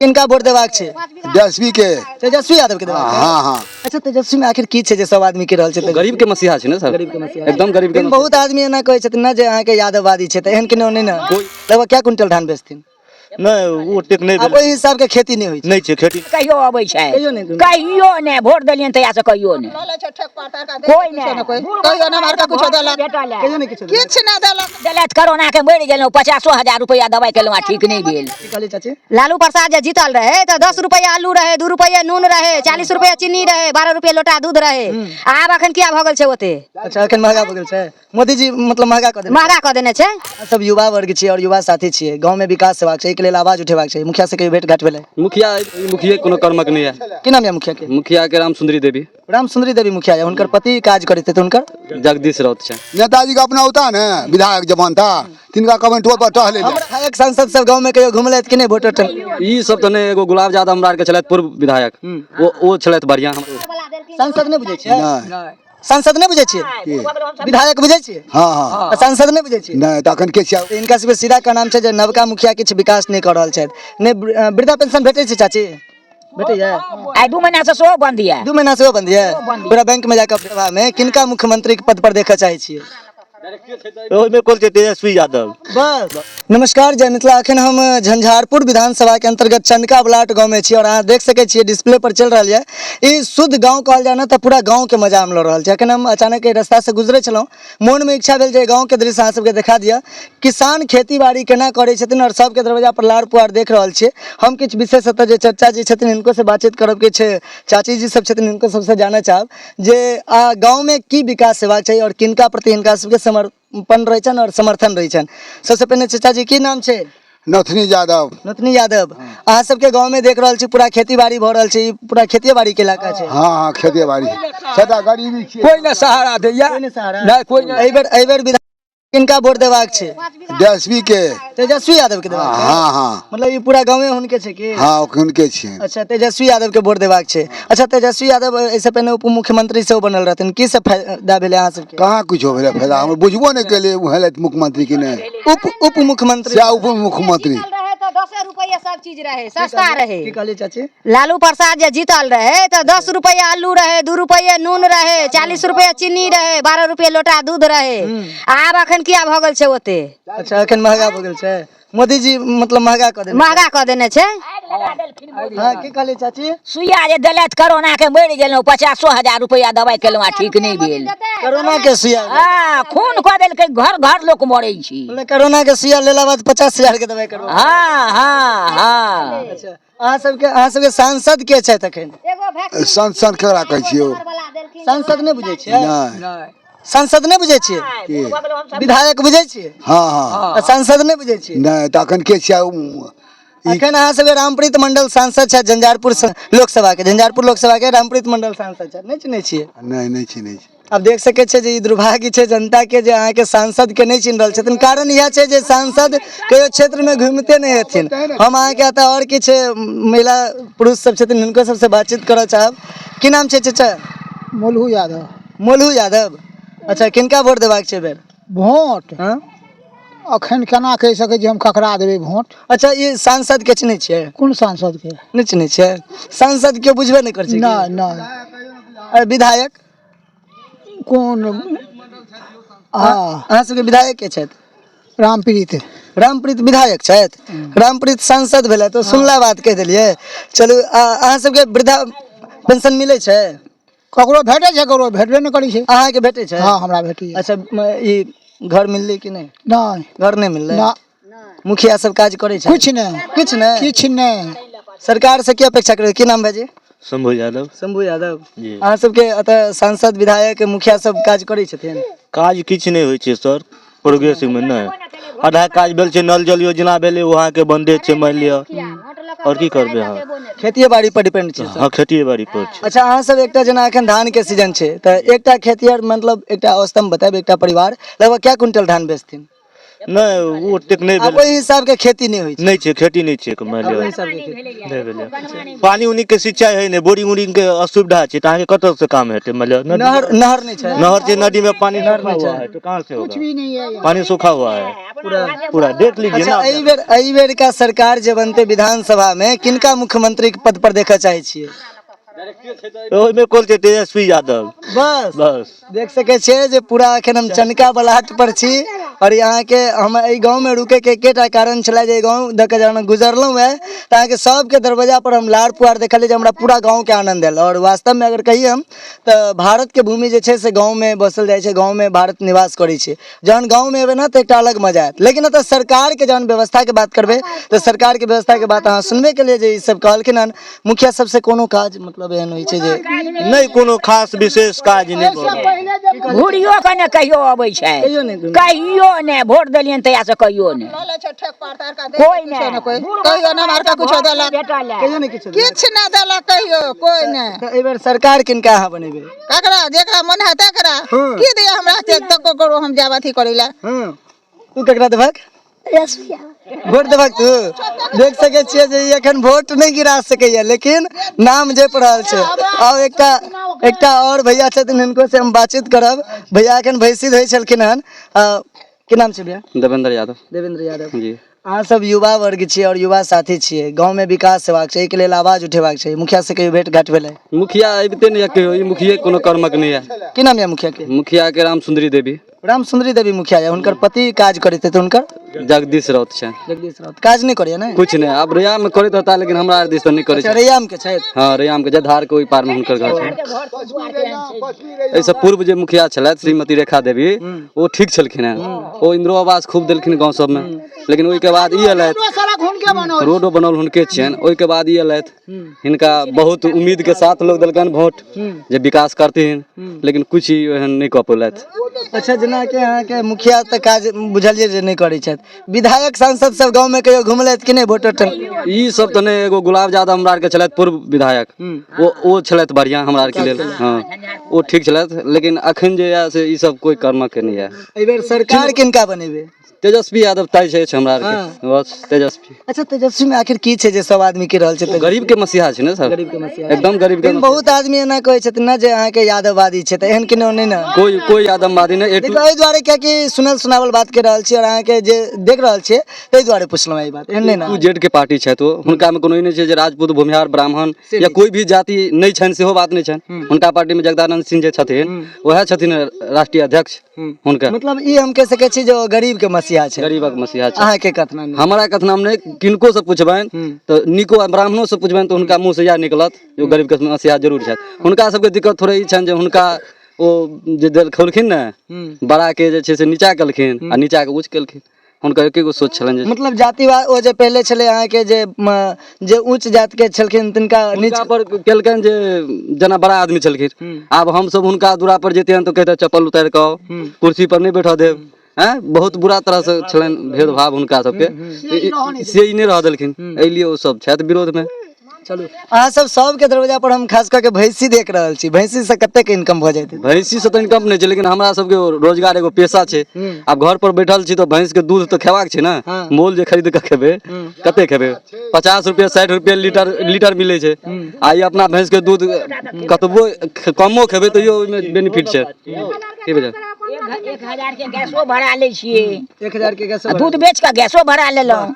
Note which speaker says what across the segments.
Speaker 1: किनका वोट देबाक छै?
Speaker 2: तेजस्वी के।
Speaker 1: तेजस्वी यादव के देबाक छै?
Speaker 2: हाँ हाँ।
Speaker 1: अच्छा, तेजस्वी में आखिर की छै जे सब आदमी के रहल छै?
Speaker 3: गरीब के मसीहा छै ने सर।
Speaker 1: गरीब के मसीहा।
Speaker 3: एकदम गरीब के।
Speaker 1: लेकिन बहुत आदमी एना कहै छथिन ने जे अहाँके यादववादी छै, तऽ एहन कोनो नहि ने? लगभग क्या क्विंटल धान बेचथिन?
Speaker 4: नहि, ओ ओतेक नहि।
Speaker 1: आब ओहि हिसाब के खेती नहि होइ छै।
Speaker 4: नहि छै खेती।
Speaker 5: कहियो अबै छै?
Speaker 1: कहियो नहि।
Speaker 5: कहियो नहि। वोट देलियनि तहिया से कहियो नहि, कोई नहि।
Speaker 6: कहियो नहि हमरा कुछो देलक।
Speaker 5: भेटल है।
Speaker 1: कहियो नहि किछो देलक?
Speaker 6: किछु नहि देलक।
Speaker 5: देलथि, कोरोना के मरि गेलहुँ, 50,000 रुपया दवाइ केलहुँ आ ठीक नहि भेल।
Speaker 1: की कहलियै चाची?
Speaker 7: लालू प्रसाद जे जीतल रहे तऽ 10 रुपया आलू रहे, 2 रुपया नून रहे, 40 रुपया चीनी रहे, 12 रुपया लोटा दूध रहे। आब अखन किया भऽ गेल छै ओते?
Speaker 1: अच्छा, एखन महगा भऽ गेल छै। मोदी जी मतलब महगा कऽ देने।
Speaker 7: महगा कऽ देने छै।
Speaker 1: अहाँ सब युवा वर्ग छियै और युवा साथी छियै, गाँव में विकास हेबाक छै, एहिके लेल आवाज उठेबाक छै। मुखिया से कहियो भेंट घाट भेलै?
Speaker 3: मुखिया, ई मुखिये कोनो कर्मक नहि है।
Speaker 1: की नाम यऽ मुखिया के?
Speaker 3: मुखिया के राम सुंदरी देवी।
Speaker 1: राम सुंदरी देवी मुखिया यऽ। हुनकर पति काज करैत हेतै हुनकर?
Speaker 3: जगदीश राउत छै।
Speaker 2: नेताजी के अपना उता ने विधायक जवान था, तिनका कहबनि टोल पर टहले लए।
Speaker 1: हमर विधायक सांसद सब गाँव में कहियो घुमलथि कि नहि वोट वोट?
Speaker 3: ई सब तऽ नहि। एगो गुलाब यादव हमरा आरके छलथि पूर्व विधायक, ओ छलथि बढ़िआँ।
Speaker 1: सांसद नहि बुझै छियै?
Speaker 2: नहि।
Speaker 1: सांसद नहि बुझै छियै? विधायक बुझै छियै?
Speaker 2: हाँ हाँ।
Speaker 1: आ सांसद नहि बुझै छियै?
Speaker 2: नहि, तऽ अखन के छियै?
Speaker 1: हिनका सबके सीधा का नाम छै जे नवका मुखिया किछु विकास नहि कऽ रहल छथि। नहि वृद्धा पेंशन भेटै छै चाची? भेटैया?
Speaker 5: आइ 2 महीना से सेहो बंद यऽ।
Speaker 1: 2 महीना सेहो बंद यऽ। पूरा बैंक में जाकऽ सभा में किनका मुख्यमंत्री के पद पर देखऽ चाहै छियै?
Speaker 4: ओहिमे कोन छै? तेजस्वी यादव।
Speaker 1: बस। नमस्कार, जय मिथिला। अखन हम झंझारपुर विधानसभा के अंतर्गत चनका बलाट गांव में छी और अहाँ देख सकै छियै डिस्प्ले पर चलि रहल यऽ। ई शुद्ध गांव कहल जाय ने तऽ पूरा गांव के मजा हम लऽ रहल छी। अखन हम अचानक एहि रास्ता से गुजरै छलहुँ, मोन में इच्छा भेल जे गांव के दृश्य अहाँ सबके देखा दिअ। किसान खेती बाड़ी केना करै छथिन और सबके दरवाजा पर लार पुआर देख रहल छियै हम। किछु विशेष एतऽ जे चचा जी छथिन, हिनको से बातचीत करब। किछु चाची जी सब छथिन, हिनको सबसँ जानऽ चाहब जे गाँवमे की विकास हेबाक चाही और किनका प्रति हिनका सबके समर्पण रहै छनि और समर्थन रहै छनि। सबसँ पहिने चचा जी, की नाम छै?
Speaker 2: नथनी यादव।
Speaker 1: नथनी यादव, अहाँ सबके गाँवमे देख रहल छी पूरा खेती बाड़ी भऽ रहल छै। ई पूरा खेतिए बाड़ी के इलाका छै?
Speaker 2: हाँ हाँ, खेती बाड़ी, सदा गरीबी छियै।
Speaker 8: कोई ने सहारा दैया।
Speaker 1: कोई नहि सहारा।
Speaker 8: नहि, कोई नहि।
Speaker 1: एहि बेर विधायक किनका वोट देबाक छै?
Speaker 2: तेजस्वी के।
Speaker 1: तेजस्वी यादव के देबाक छै?
Speaker 2: हाँ हाँ।
Speaker 1: मतलब ई पूरा गाँवे हुनके छै की?
Speaker 2: हाँ, हुनके छियै।
Speaker 1: अच्छा, तेजस्वी यादव के वोट देबाक छै। अच्छा, तेजस्वी यादव एहिसँ पहिने उप मुख्यमंत्री सेहो बनल रहथिन, की सब फायदा भेलै अहाँ सबके?
Speaker 2: कहाँ कुछो भेलै फायदा। हम बुझबो नहि केलियै ओ भेलथि मुख्यमंत्री कि नहि।
Speaker 1: उप उप मुख्यमंत्री।
Speaker 2: सएह, उप मुख्यमंत्री।
Speaker 7: जीतल रहे तऽ 10 रुपया सब चीज रहे, सस्ता रहे।
Speaker 1: की कहलियै चाची?
Speaker 7: लालू प्रसाद जे जीतल रहे तऽ 10 रुपया आलू रहे, 2 रुपये नून रहे, 40 रुपया चीनी रहे, 12 रुपये लोटा दूध रहे। आब अखन किया भऽ गेल छै ओते?
Speaker 1: अच्छा, एखन महगा भऽ गेल छै। मोदी जी मतलब महगा कऽ देने।
Speaker 7: महगा कऽ देने छै।
Speaker 1: हाँ, की कहलियै चाची?
Speaker 5: सुइया जे देलथि, कोरोना के मरि गेलहुँ, 50,000 रुपया दवाइ केलहुँ आ ठीक नहि भेल।
Speaker 1: कोरोना के सुइया?
Speaker 5: हँ, खून कऽ देलकै, घर घर लोक मरै छी।
Speaker 1: मतलब कोरोना के सुइया लेला बाद 50,000 के दवाइ करबा?
Speaker 5: हाँ हाँ हाँ।
Speaker 1: अच्छा, अहाँ सबके सांसद के छथि अखन?
Speaker 2: सांसद केकरा कहै छियै?
Speaker 1: सांसद नहि बुझै छियै?
Speaker 2: नहि।
Speaker 1: सांसद नहि बुझै छियै?
Speaker 2: के?
Speaker 1: विधायक बुझै छियै?
Speaker 2: हाँ हाँ।
Speaker 1: आ सांसद नहि बुझै छियै?
Speaker 2: नहि, तऽ अखन के छियै?
Speaker 1: अखन अहाँ सबके रामप्रीत मंडल सांसद छथि झंझारपुर लोकसभा के। झंझारपुर लोकसभा के रामप्रीत मंडल सांसद छथि। नहि चिन्है छियै?
Speaker 2: नहि, नहि चिन्है छी।
Speaker 1: आब देख सकै छियै जे ई दुर्भाग्य छै जनता के जे अहाँके सांसद के नहि चिन्ह रहल छथिन। कारण इएह छै जे सांसद कहियो क्षेत्रमे घुमिते नहि हेथिन। हम अहाँके एतऽ आओर किछु महिला पुरुष सब छथिन, हिनको सबसँ बातचीत करऽ चाहब। की नाम छै चचा?
Speaker 6: मोलहू यादव।
Speaker 1: मोलू यादव। अच्छा, किनका वोट देबाक छै बेर?
Speaker 6: भोट?
Speaker 1: हँ।
Speaker 6: अखन केना कहि सकै छी हम ककरा देबै भोट?
Speaker 1: अच्छा, ई सांसद के चिन्है छियै?
Speaker 6: कोन सांसद के?
Speaker 1: नहि चिन्है छियै? सांसद के बुझबे नहि करै छै की?
Speaker 6: नहि नहि।
Speaker 1: आ विधायक?
Speaker 6: कोन? हाँ।
Speaker 1: अहाँ सबके विधायक के छथि?
Speaker 6: रामप्रीत।
Speaker 1: रामप्रीत विधायक छथि? रामप्रीत सांसद भेलै तऽ सुनला बात कहि देलियै। चलू, अहाँ सबके वृद्धा पेंशन मिलै छै?
Speaker 6: ककरो भेटै छै, ककरो भेटबे नहि करै छै।
Speaker 1: अहाँके भेटै छै?
Speaker 6: हँ, हमरा भेटैए।
Speaker 1: अच्छा, ई घर मिललै कि नहि?
Speaker 6: नहि।
Speaker 1: घर नहि मिललै?
Speaker 6: ना।
Speaker 1: मुखिया सब काज करै छै?
Speaker 6: किछु नहि।
Speaker 1: किछु नहि?
Speaker 6: किछु नहि।
Speaker 1: सरकार से की अपेक्षा करै? की नाम भाईजी?
Speaker 4: शंभू यादव।
Speaker 1: शंभू यादव।
Speaker 4: जी।
Speaker 1: अहाँ सबके एतऽ सांसद, विधायक, मुखिया सब काज करै छथिन?
Speaker 4: काज किछु नहि होइ छै सर, प्रोग्रेसिवमे नहि। आधा काज भेल छै। नल जल योजना भेलै, ओ अहाँके बन्दे छै। मानि लिअ, आओर की करबै अहाँ?
Speaker 1: खेतिए बाड़ी पर डिपेंड छै सब?
Speaker 4: हँ, खेतिए बाड़ी पर छै।
Speaker 1: अच्छा, अहाँ सब एकटा जेना एखन धान के सीजन छै तऽ एकटा खेतिहर, मतलब एकटा औसतम बतायब, एकटा परिवार लगभग क्या क्विंटल धान बेचथिन?
Speaker 4: नहि ओ ओतेक नहि
Speaker 1: आब
Speaker 4: भेलै।
Speaker 1: ओहि हिसाब के खेती नहि होइ छै।
Speaker 4: नहि छै, खेती नहि छै, मानि लिअ
Speaker 1: ओहि हिसाब के खेती
Speaker 4: नहि भेलै। पानी उनी के सिंचाई है नहि, बोरिंग उरिंग के असुविधा छै, तऽ अहाँके कतऽ से काम हेतै? मानि लिअ
Speaker 1: नहर, नहर नहि छै।
Speaker 4: नहर छै, नदी में पानी सूखा हुआ है, तो कहाँ से होगा?
Speaker 6: कुछ भी नहीं है।
Speaker 4: पानी सूखा हुआ है पूरा, पूरा देख लीजिए
Speaker 1: अच्छा
Speaker 4: ना।
Speaker 1: एहि बेर का सरकार जे बनते विधानसभा में, किनका मुख्यमंत्री के पद पर देखऽ चाहै छियै?
Speaker 4: ओहिमे कोन छै? तेजस्वी यादव।
Speaker 1: बस।
Speaker 4: बस।
Speaker 1: देख सकै छियै जे पूरा एखन हम चनका बलाट पर छी और यहाँ के हम एहि गाँव में रुके के एकेटा कारण छलै जे एहि गाँव दऽ के जहन गुजरलहुँ हेँ तऽ अहाँके सबके दरवाजा पर हम लार पुआर देखलियै जे हमरा पूरा गाँव के आनंद आयल। और वास्तव में अगर कहिए हम तऽ भारत के भूमि जे छै से गाँव में बसल जाइ छै, गाँव में भारत निवास करै छै। जहन गाँव में एबै ने तऽ एकटा अलग मजा आयत। लेकिन एतऽ सरकार के जहन व्यवस्था के बात करबै तऽ सरकार के व्यवस्था के बात अहाँ सुनबे केलियै जे ई सब कहलखिन हन। मुखिया सबसे कोनो काज मतलब एहन होइ छै जे
Speaker 4: नहि, कोनो खास विशेष काज नहि भऽ
Speaker 5: घुरियो के ने कहियो अबै छै।
Speaker 1: कहियो नहि घुमै।
Speaker 5: कहियो ने। वोट देलियनि तहिया से कहियो ने। कोई नहि।
Speaker 8: कोई कहियो ने हमरा आरके कुछो देलक।
Speaker 5: भेटल है।
Speaker 1: कहियो नहि किछु?
Speaker 8: किछु नहि देलक कहियो कोई नहि।
Speaker 1: तऽ एहि बेर सरकार किनका अहाँ बनेबै?
Speaker 8: ककरा जेकरा मन है तकरा। की दिया हमरा से तऽ ककरो हम जाब अथी करै लए।
Speaker 1: तू ककरा देबक वोट? देबक तू? देख सकै छियै जे ई एखन वोट नहि गिरा सकैया, लेकिन नाम जपि रहल छै। आउ, एकटा एकटा और भैया छथिन, हिनको से हम बातचीत करब। भैया एखन भैंसी धोइ छलखिन हन। की नाम छै भैया?
Speaker 3: देवेंद्र यादव।
Speaker 1: देवेंद्र यादव।
Speaker 3: जी।
Speaker 1: अहाँ सब युवा वर्ग छियै और युवा साथी छियै। गाँव में विकास हेबाक छै, एहिके लेल आवाज उठेबाक छै। मुखिया से कहियो भेंट घाट भेलै?
Speaker 3: मुखिया अबिते नहि यऽ कहियो। ई मुखिये कोनो कर्मक नहि यऽ।
Speaker 1: की नाम यऽ मुखिया के?
Speaker 3: मुखिया के राम सुंदरी देवी।
Speaker 1: राम सुंदरी देवी मुखिया यऽ। हुनकर पति काज करैत हेतै हुनकर?
Speaker 3: जगदीश राउत छै।
Speaker 1: जगदीश राउत काज नहि करैया ने?
Speaker 3: कुछ नहि। आब रैयाम में करैत होता, लेकिन हमरा आर दिस तऽ नहि करै
Speaker 1: अच्छा
Speaker 3: छै।
Speaker 1: रैयाम के छथि?
Speaker 3: हँ, रैयाम के जे धार के ओहि पार में हुनकर घर छै। एहिसँ पूर्व जे मुखिया छलथि श्रीमती रेखा देवी, ओ ठीक छलखिन हेँ। ओ इंदिरो आवास खूब देलखिन गाँव सबमे। लेकिन ओहिके बाद ई एलथि।
Speaker 6: सड़क हुनके बनल।
Speaker 3: रोडो बनल हुनके छियनि। ओहिके बाद ई एलथि, हिनका बहुत उम्मीद के साथ लोग देलकनि वोट जे विकास करथिन, लेकिन कुछ ही एहन नहि कऽ पेलथि।
Speaker 1: अच्छा, जेनाकि अहाँके मुखिया तऽ काज बुझलियै जे नहि करै छथि, विधायक सांसद सब गाँव में कहियो घुमलथि कि नहि वोट वोट?
Speaker 3: ई सब तऽ नहि। एगो गुलाब यादव हमरा आरके छलथि पूर्व विधायक, ओ छलथि बढ़िआँ हमरा आरके लेल। हँ, ओ ठीक छलथि, लेकिन अखन जे यऽ से ई सब कोइ कर्मक नहि यऽ।
Speaker 1: एहि बेर सरकार किनका बनेबै?
Speaker 3: तेजस्वी यादव तय छै हमरा आरके, बस तेजस्वी।
Speaker 1: अच्छा, तेजस्वी में आखिर की छै जे सब आदमी कहि रहल छै
Speaker 3: ओ गरीब के मसीहा छै ने सर।
Speaker 1: गरीब के मसीहा।
Speaker 3: एकदम गरीब के।
Speaker 1: लेकिन बहुत आदमी एना कहै छथिन ने जे अहाँके यादववादी छै, तऽ एहन कोनो नहि ने?
Speaker 3: कोई कोई यादववादी नहि, ए टू
Speaker 1: देखियौ, एहि दुआरे कियाकि सुनल सुनावल बात कहि रहल छी और अहाँके जे देख रहल छियै, ताहि दुआरे पुछलहुँ ई बात। एहन नहि ने?
Speaker 3: टू जेड के पार्टी छथि ओ। हुनका में कोनो ई नहि छै जे राजपूत, भूमिहार, ब्राह्मण या कोई भी जाति नहि छनि, सेहो बात नहि छनि हुनका पार्टी में। जगदानंद सिंह जे छथिन, वएह छथिन राष्ट्रीय अध्यक्ष हुनका।
Speaker 1: मतलब ई हम कहि सकै छी जे ओ गरीब के मसीहा छै?
Speaker 3: गरीबक मसीहा छै।
Speaker 1: अहाँके कथना नहि?
Speaker 3: हमारा कथनाम नहि, किनको से पुछबनि तऽ नीको आ ब्राह्मणो से पुछबनि तऽ हुनका मुँह से इएह निकलत जे ओ गरीब के मसीहा जरूर छथि। हुनका सबके दिक्कत थोड़े ई छनि जे हुनका ओ जे देखौलखिन ने, बड़ा के जे छै से नीचा केलखिन आ नीचा के ऊँच केलखिन। हुनकर एके गो सोच छलनि जे
Speaker 1: मतलब जातिवाद, ओ जे पहिले छलै अहाँके जे जे ऊँच जाति के छलखिन तिनका नीच
Speaker 3: हुनका पर केलकनि जे जेना बड़ा आदमी छलखिन। आब हमसब हुनका दूरा पर जैतियनि तऽ कहितै चप्पल उतारि कऽ आउ, कुर्सी पर नहि बैठऽ देब। आँय, बहुत बुरा तरह से छलनि भेदभाव हुनका सबके, से ई नहि रहऽ देलखिन। एहि लिए ओ सब छथि विरोध मे।
Speaker 1: चलू, अहाँ सब सबके दरवाजा पर हम खास कऽ के भैंसी देख रहल छी। भैंसी से कतेक इनकम भऽ जाइत हेतै?
Speaker 3: भैंसी से तऽ इनकम नहि छै, लेकिन हमरा सबके रोजगार एगो पेशा छै। आब घर पर बैठल छी तऽ भैंस के दूध तऽ खेबाक छै ने। मोल जे खरीद कऽ खेबै, कते खेबै? 50 रुपये, 60 रुपये लीटर लीटर मिलै छै। आ ई अपना भैंस के दूध कतबो कमो खेबै तैयो ओहिमे बेनिफिट छै। की बुझल?
Speaker 5: 1,000 के गैसो भरा लै छियै।
Speaker 1: 1,000 के गैस?
Speaker 5: आ दूध बेच कऽ गैसो भरा लेलहुँ,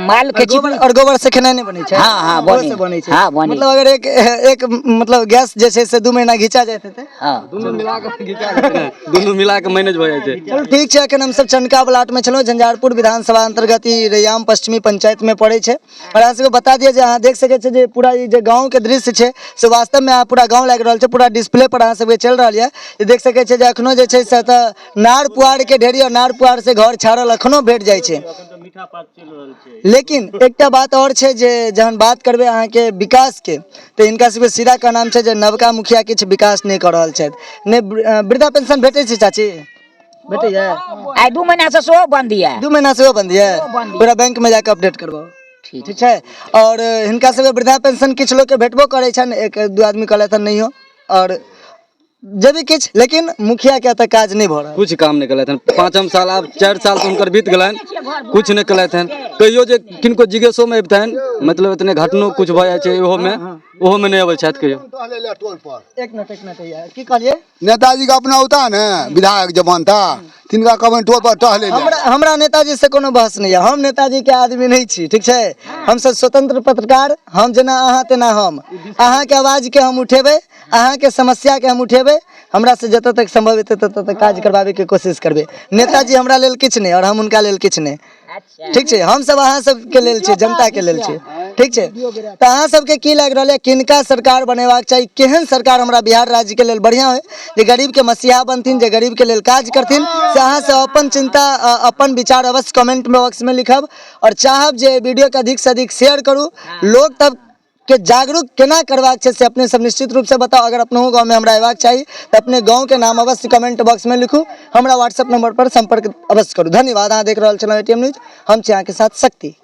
Speaker 5: माल के।
Speaker 1: गोबर, और गोबर से खेनाइ नहि बनै छै?
Speaker 5: हाँ,
Speaker 1: गोबर
Speaker 5: बनै।
Speaker 1: से बनै छै?
Speaker 5: हाँ, बनै।
Speaker 1: मतलब अगर एक एक मतलब गैस जे छै से 2 महीना घिचा जाइत हेतै?
Speaker 5: हँ।
Speaker 3: दुनू मिला कऽ घिचा जाइ छै ने, दुनू मिला कऽ मैनेज भऽ जाइ छै।
Speaker 1: चलू, ठीक छै। एखन हमसब चनका ब्लाट में छलहुँ। झंझारपुर विधानसभा अंतर्गत ई रैयाम पश्चिमी पंचायत में पड़ै छै। और अहाँ सबके बता दिअ जे अहाँ देख सकै छियै जे पूरा ई जे गाँव के दृश्य छै से वास्तव में अहाँ पूरा गाँव लागि रहल छै। पूरा डिस्प्ले पर अहाँ सबके चलि रहल यऽ जे देख सकै छियै जे एखनो जे छै से एतऽ नार पुआर के ढेरी और नार पुआर से घर छाड़ल एखनो भेट जाइ छै। लेकिन एकटा बात और छै जे जहन बात करबै अहाँके विकास के, तऽ हिनका सबके सीधा कहनाम छै जे नवका मुखिया किछु विकास नहि कऽ रहल छथि। नहि वृद्धा पेंशन भेटै छै चाची? भेटैया?
Speaker 5: आइ 2 महीना से सेहो बन्द यऽ।
Speaker 1: 2 महीना सेहो बन्द यऽ? पूरा बैंक में जाके अपडेट करबाउ। ठीक छै। और हिनका सबके वृद्धा पेंशन किछु लोकके भेटबो करै छनि, एक दू आदमी कहलथि हन नहियो। और जे भी किछु, लेकिन मुखिया के एतऽ काज नहि भऽ रहल।
Speaker 3: कुछ काम नहि केलथि हन। पाँचम साल, आब 4 साल तऽ हुनकर बीत गेलनि, कुछ नहि केलथि हन। कहियो जे किनको जिज्ञेसोमे अबितनि, मतलब एतने घटनो कुछ भऽ जाइ छै, ओहोमे नहि अबै छथि कहियो।
Speaker 1: एक मिनट, एक मिनट भैया, की कहलियै?
Speaker 2: नेताजी के अपना औता ने विधायक जे बनता तिनका कहबनि टोल पर टहले लए।
Speaker 1: हमरा नेताजी से कोनो बहस नहि यऽ, हम नेताजी के आदमी नहि छी, ठीक छै? हमसब स्वतंत्र पत्रकार, हम जेना अहाँ तेना हम। अहाँके आवाज के हम उठेबै, अहाँके समस्या के हम उठेबै, हमरा से जतऽ तक संभव हेतै ततऽ तक काज करबाबै के कोशिश करबै। नेताजी हमरा लेल किछु नहि और हम हुनका लेल किछु नहि, ठीक छै? हमसब अहाँ सबके लेल छियै, जनता के लेल छियै, ठीक छै? तऽ अहाँ सबके की लागि रहल यऽ, किनका सरकार बनेबाक चाही? केहन सरकार हमरा बिहार राज्य के लेल बढ़िआँ होइ, जे गरीब के मसीहा बनथिन, जे गरीब के लेल काज करथिन? से अहाँ सब अपन चिंता, अपन विचार अवश्य कमेंट बॉक्स में लिखब और चाहब जे वीडियो के अधिक से अधिक शेयर करू। लोग तब के जागरूक केना करबाक छै से अपने सब निश्चित रूप से बताउ। अगर अपनहु गाँव में हमरा अयबाक चाही तऽ अपने गाँव के नाम अवश्य कमेंट बॉक्स में लिखू, हमरा व्हाट्सएप नंबर पर संपर्क अवश्य करू। धन्यवाद। अहाँ देख रहल छलहुँ एटीएम न्यूज, हम छी अहाँके साथ शक्ति।